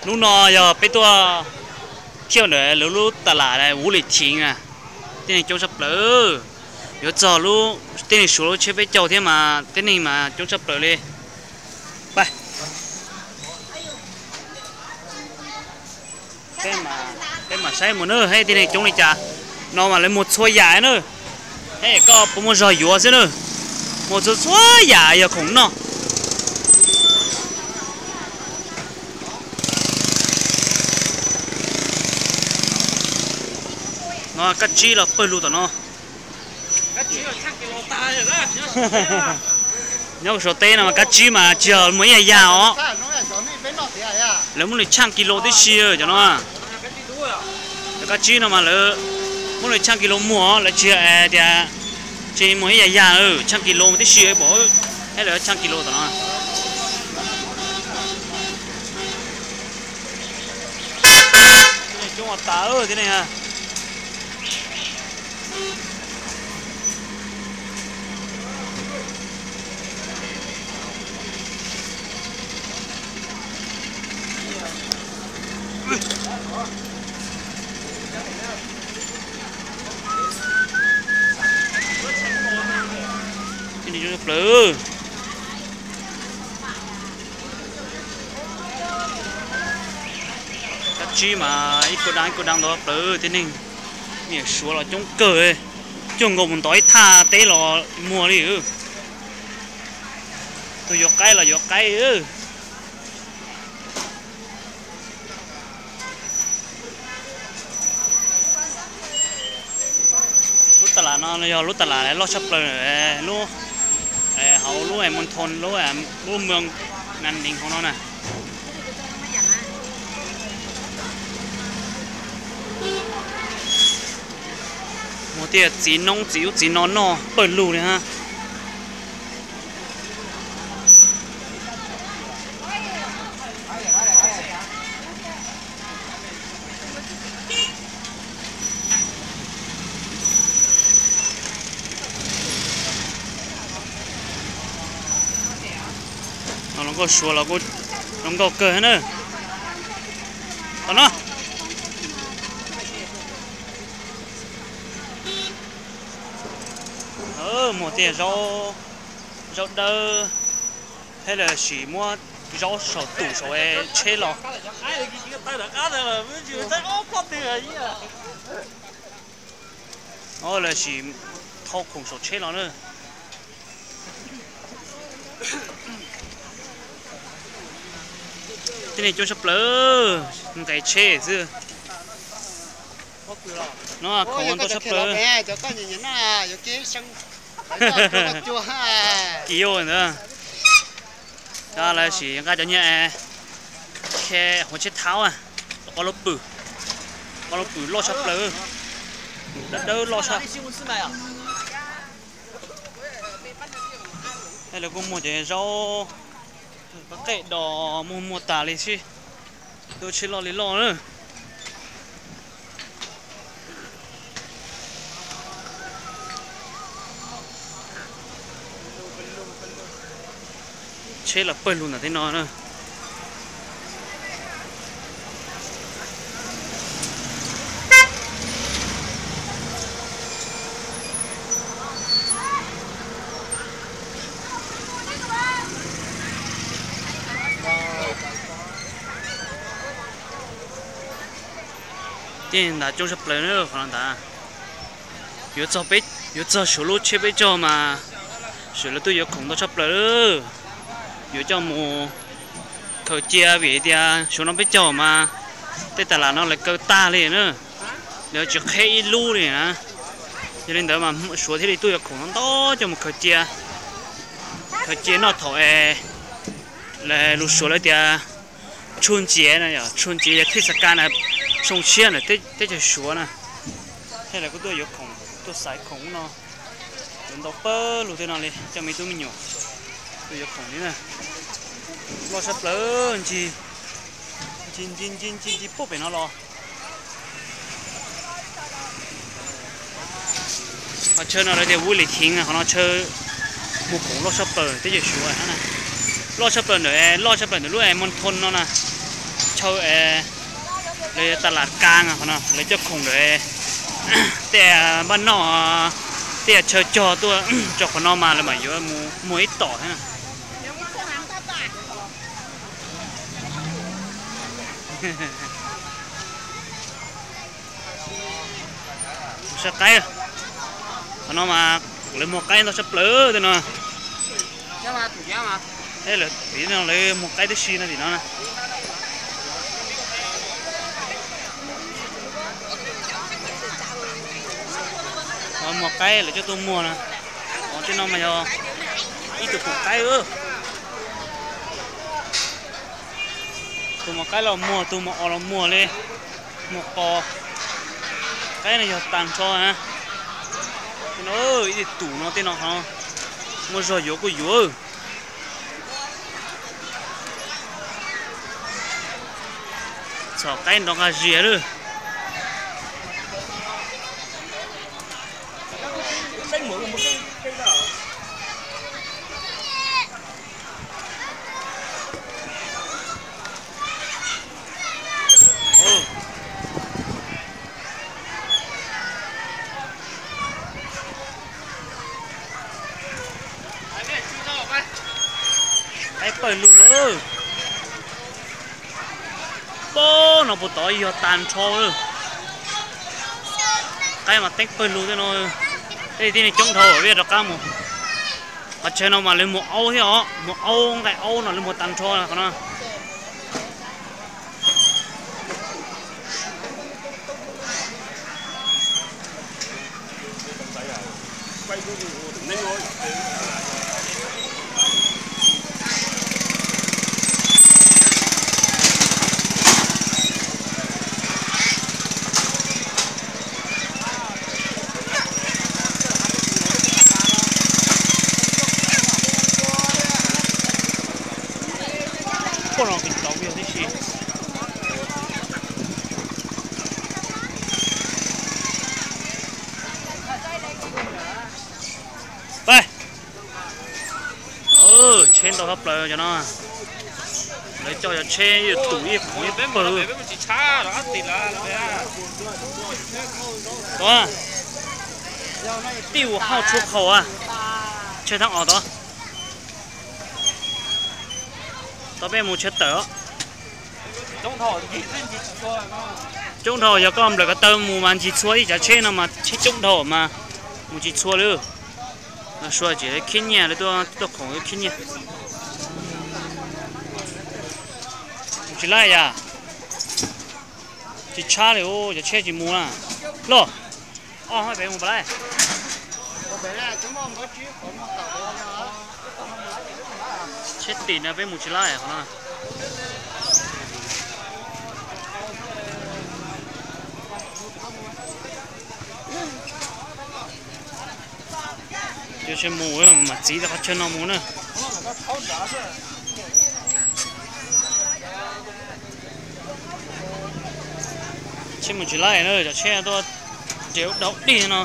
Hnub no yog peb tuaj thiab ntawm lawv lub tas lam Vub Lis Thiv na, tib neeg coob tshaj plaws. Yuav txog lub tib neeg Suav lub tsiab peb caug thiab mas tib neeg mas coob tshaj plaws li. Peb mam saib mus na, tib neeg coob li cas. No mas lawv muag txhua yam na. Koj puas muaj zog yuav xwb na. Muag txhua txhua yam yog khoom noj. No kab tsib los pawg lug tom no. Nyob Suav teb no mas kab tsib mas tsis yog muag ib yam yag os. Lawv muaj li tshaaj kis lus tib si cov no. Cov kab tsib no mas lawv muaj li tshaaj kis lus muag, lawv tsis yog tias tsis muag ib yam yag, tshaaj kis lus tib si pom, thiab lawv tshaaj kis lus tom no. Tib neeg coob tas tib neeg. Tib neeg coob tshaj plaws. Kab tsib mas ib ko dab ib ko dab ntau tshaj plaws tib neeg. Niam Suav los coob kawg, cuag nkaus mus ntov ib thaj teb los muag li. Tus yuav qaib los yuav qaib. Lub tas lam no yog lub tas lam loj tshaj plaws lub, hauv lub Moos Thoos, lub, lub moos Nam Ninh hauv no na. Muag tej txiv noob txiv ub txiv no noj pawg lug li hab. Hluas nkauj Suav los kuj hluas nkauj kawg na. Tom no muag tej zaub dawb, thiab lawv sim muab zaub saum tus saum tsheb los. Lawv sim thau khoom saum tsheb los na. Tib neeg coob tshaj plaws, nqes tsheb xwb. No khoom ntau tshaj plaws. Kis yau ntawd, lawv sim nqa cov niag khe hauv tsheb thaub, qhov lub pwm, qhov lub pwm loj tshaj plaws, dawb dawb loj tshaj. Lawv kuj muag cov zaub qab qej dos muag muag tas li xwb, lub tsheb loj li loj na. Tsheb los pawg lug ntawm tej no na. Tej ntawd coob tshaj plaws na, qhov no ntag. Yuav txog peb, yuav txog Suav lub tsiab peb caug mas Suav lawv tuaj yuav khoom ntau tshaj plaws. Yuav coj mus khaws cia vim tias Suav no peb caug mas tej tas lam no lawv kaw tag li na, lawv tsis qheb ib lub li na. Yog li ntawd mas Suav thiaj li tuaj yuav khoom ntau coj mus khaws cia, khaws cia noj thaum es lus Suav lawv tias tshug nciav no, tshug nciav yog thij xas kas na, xyoo tshiab ntawm teb chaws Suav na. Thiab lawv kuj tuaj yuav khoom, tuaj xaiv khoom no, yuav ntau pawg lug tej no li coj me tub me nyuam tuaj yuav khoom li na. Loj tshaj plaws, ncig ncig ncig ncig pub pem no los. Qhov chaw no lawv tias Vub Lis Thiv, qhov no chaw muag khoom loj tshaj plaws teb chaws Suav na. Loj tshaj plaws ntawm, loj tshaj plaws ntawm lub Moos Thoos no na. Chaw es lawv tas las kas qhov no, lawv coj khoom ntawm tej npaj noj, tej chaw cog tuaj tso qhov no mas lawv mam yuav mus muag ib tom thiab na. Saib qaib, qhov no mas lawv muag qaib ntau tshaj plaws tej no. Lawv tim no lawv muag qaib tib si no tim no na. Muag qaib lawv coj tuaj muag na. Qhov tej no mas yog ib tug pom qaib. Tus muag qaib los muag, tus muag os los muag li. Muag qos. Qaib no yog tag nrho na. Ib tug tum no tej no ho muaj zog yuav kuj yuav. Txhom qaib nrov nqa zias lawm. Qaib pawg lug na. Pob no puas tod yog tag nrho lawm. Qaib mas teeb pawg lug tej no. Tej tib neeg coob dhau peb rov qab mus. Qhov chaw no mas lawv muag aub thiab os, muag aub nqaij aub no lawv muag tag nrho qhov no. Poj no kuv tau yog tib si. Tsheb ntau tshaj plaws cov no. Lawv coj cov tsheb ib tus ib qhov ib pawg. Tij ua hauj tshuaj qhaus, tsheb thab os tod. Tau peb mus tsheb tawm. Coob dhau, yog koj nplawm ko taw mus mas ncig txhua ib cov tsheb no mas tsheb coob dhau mas mus tsis txhua li. Sua tsis khib nyiaj li, tuaj khoom khib nyiaj. Mus tsis laij yam. Tsis tshab li, cov tsheb tsis mus na. Los, ob peb mus pab laij. Tsheb tim no peb mus tsis laij qhov no. Mus mam txiv rau qhov chaw no mus na. Tsheb mus tsis laij na, cov tsheb tuaj ces ua dau dig no.